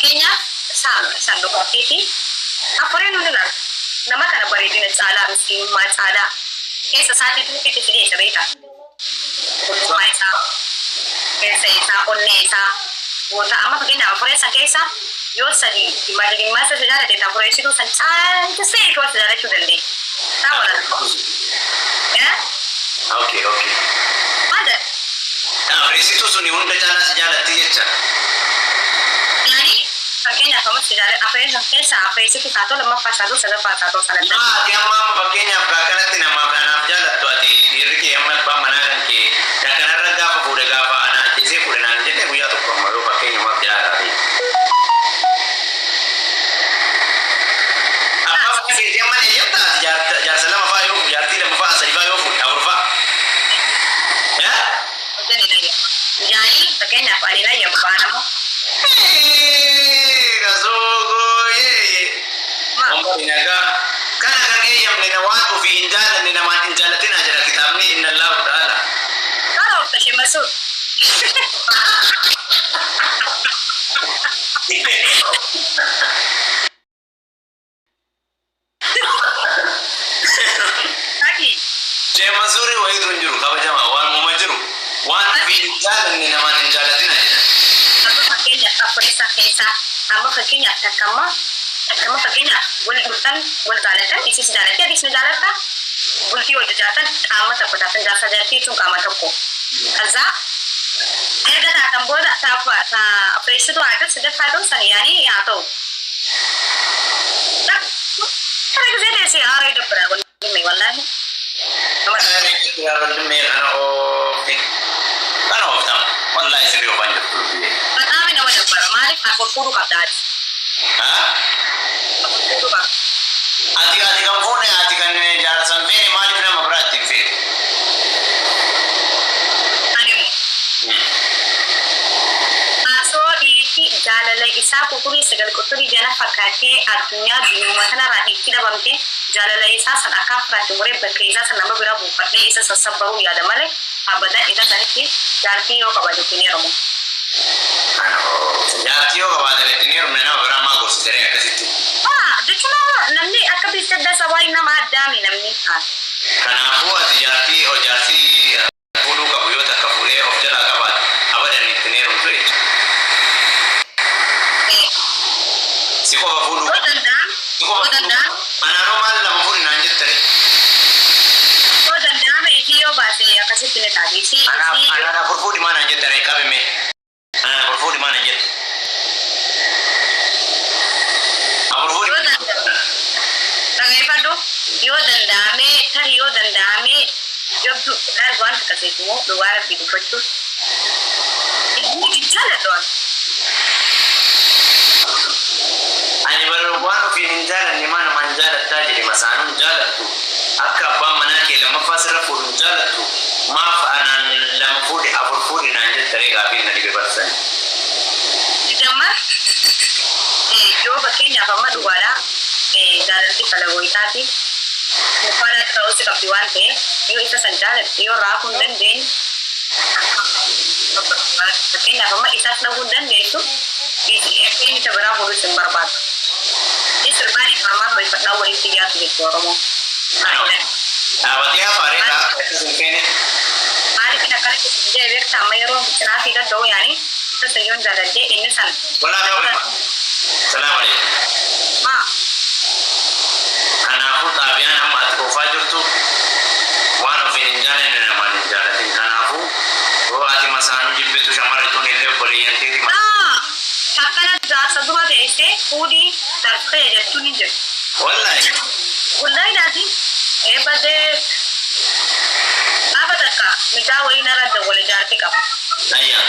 Fakkeenyaaf san dhugaatiifi afureen nu ilaala. Nama kana bareedina caalaa, miskiinummaa caalaa keessa isaatiitu itti si dhiyeessa beekaa. Qulqullummaa isaa, keessa isaa, onnee isaa goota. Amma fakkeenyaaf afureen san keessa yoo sadii dhimma dhimmaa isa jaalate, ta afureessituu san caalchisee ishee si jaalachuu dandeenya. Taa wala. Okay. Maal jedha? Afureessituu suni hunda caalaa si jaalatti jecha. Yani fakkeenyaaf amma si jaalate, afureen san keessa afureessituu taatoo lammaffaa taatoo sadaffaa taatoo sanadda. Ati amma fakkeenyaaf akkanatti namaaf anaaf jaalattu, ati dhiirri kee amma abbaan manaa kan kee kanarra gaafa fuudhe, gaafa ana ajjeesee fuudhe naan jenne guyyaa tokko, amma yoo fakkeenyumaaf jaalataati. Abbaa manaa keetii amma ni eeyyamta ati jaarsa lama faa yoo jaartii lama faa, sadi faa yoo fuudhe, afur faa? Yani fakkeenyaaf ani na yammu baanamu. Kasogoo yee. Omar nagaa kana kan eeyyamne na waan ofii hin jaalanne namaan hin jaalatinaa jedha kitaabni inna Allahu ta'ala. Kana of tashee Masuud. Aki. Shee Mansuurii wayiitu hin jiru kabajama, waan muma jiru waan ofii hin jaalanne namaan hin jaalatinaa jedha. Amma fakkeenyaaf afureessaa keessaa amma fakkeenyaaf takkamma fakkeenyaaf wal dhuftan, wal jaalatan, isis jaalatte, atis ni jaalatta, bultii wal jaalaatan, qaama tokko taatan, jaarsa jaartii jechuun qaama tokko. ከዛ erga taatan booda ta afureessitu haa ta'u, sadaffaa ta'u, san yaanii haa ta'u. Kana ጊዜ teessee haara ይደብራል ወንድሜ wallahi. Wandimee kana oofti. Kana ooftam. Wallahi sirrii oofaan jirtu. በጣም nama dabbara. Maaliif afur fuudhuu qabda ati? Afur fuudhuu qabda. Ati kan fuune, ati kan jaarsan feene, maaliif nama biraa ittiin feete? Ani asoo dhiitti jaalala isaa quxurii sagal quxurii jala fakkaatee addunyaa dunyuma kanarraa dhiitti dhabamte, jaalala isaa san akka fudhatte muree bakka isaa san nama bira buufadhee isa sassabbaruu yaada malee abadan isa sanitti jaartii yoo qabaate ittiin heerumu. Jaartii yoo qabaate ittiin heerumne, nama biraa maa gorsisanii akkasitti? Jechuun namni akka bifti adda sabaa nama addaami namni. Kanaafuu ati jaartii o jaartii fuudhuu qabu yoo takka fuudhee of jalaa qabaate abadan ittiin heerumtu jechuudha. Si qofa fuudhuu Yoo qabu. danda'am, Si qofa yoo danda'am, Anaanoo maal lama fuudhi naan jettare? Yoo danda'ame isii yoo baase akkasitti ni taati. Isii Anaaf isii anaan afur fuudhi maa naan jettare qabime? Anaan afur fuudhi maa naan jette? Afur fuudhi. Yoo danda'ame dhageeffadhu, yoo danda'ame tarii yoo danda'ame jabdu laal waan akkasiif immoo dhugaa Rabbii dubbachuuf jaaladhu waan. Ani bara waan ofiin hin jaalanne maa namaan jaalattaa jedhe. Masaanuu hin jaalattu. Akka abbaan manaa kee lammaffaa sirra fuudhu hin jaalattu. Maaf anaan lama fuudhi, afur fuudhi naan jettaree gaafiin na dhibe barsan. Jammar yoo fakkeenyaaf amma dhugaadha, jaalalti falagooyitaati mufaadha ta'uu si qabdi waan ta'eef, yoo isa san jaalatte yoo raafuu hin dandeenye, fakkeenyaaf amma isaas dhabuu hin dandeessu, inni isa biraa fuudhus hin barbaadu. Inni sirbaan ifaamaa tolfadhaa walitti dhiyaatu jechuudha Oromoo. Dhaabatee hafaaree akkas hin feene. Maaliif akkanatti isin jedhe beektaa? Amma yeroo cinaa fi danda'u yaani isa sayyoon jaaladhee inni san. Walaa qabu. Salaam alaikum. Maa. Kanaafuu xaabiyaan amma ati oofaa jirtu waan ofiin hin jaalanne namaan hin jaalatin. Kanaafuu yoo ati masaanuu jibbitu, shamarri tun illee obboleeyyan teeti. Akkana jaarsa dura teessee fuudhii tartee jettuun hin jiru. Wallahi. Wallahi laati eebbadee gaafa takka mucaa wayii narra dawwale, jaartii qaba. Ayya.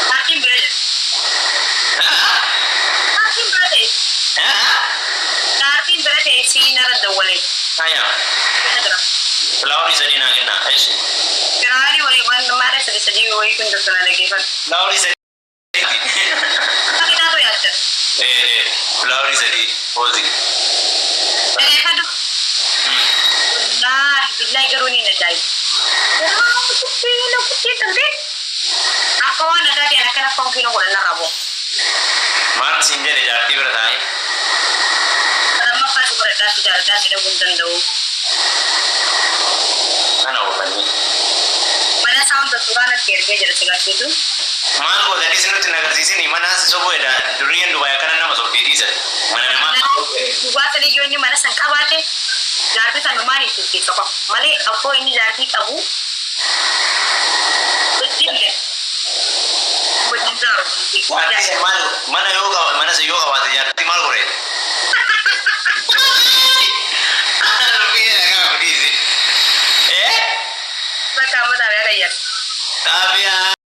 Jaartiin bira jiru. Jaartiin bira teesse. Jaartiin bira teessii narra dawwale. Ayya. Jira. Filaaworii sadii naa kenna. Eshi. Firaarii wayii waan maala sadi sadii wayii kun jirtu na dhaggeeffadhu. Filaaworii sadii. Kitaaba yaadda. Filaaworii sadii. Hoozi. Dhaggeeffadhu. Wallaahi billahi garuu ni ajaa'iba. Kuttee kuttee tantee akka waan nagaa ta'an akkana foon kiiloo 10 narraa bu'u. Maal siin jedhe jaartii bira taa'ee? Lammaffaa si godhadhaa si jaaladhaa si dhabuu hin danda'u. Kana oofanii. Mana isaa hunda suuraa natti ergee jira si garsiisu. Maal gootanis nutti hin agarsiisini mana si soboo jedha duriyyeen Dubaay akkana nama sobdee dhiisan. Mana namaa. Dhugaa san iyyoo inni mana san qabaate jaartii san numaan ibsiti qofa malee afoo inni jaartii qabu wajjin jedhe. Wajjin jaaru. Jaartii san maal mana yoo qaba mana san yoo qabaate jaartii maal godhe? Eh? Bakka amma xaabiyaa qayyar. Xaabiyaa.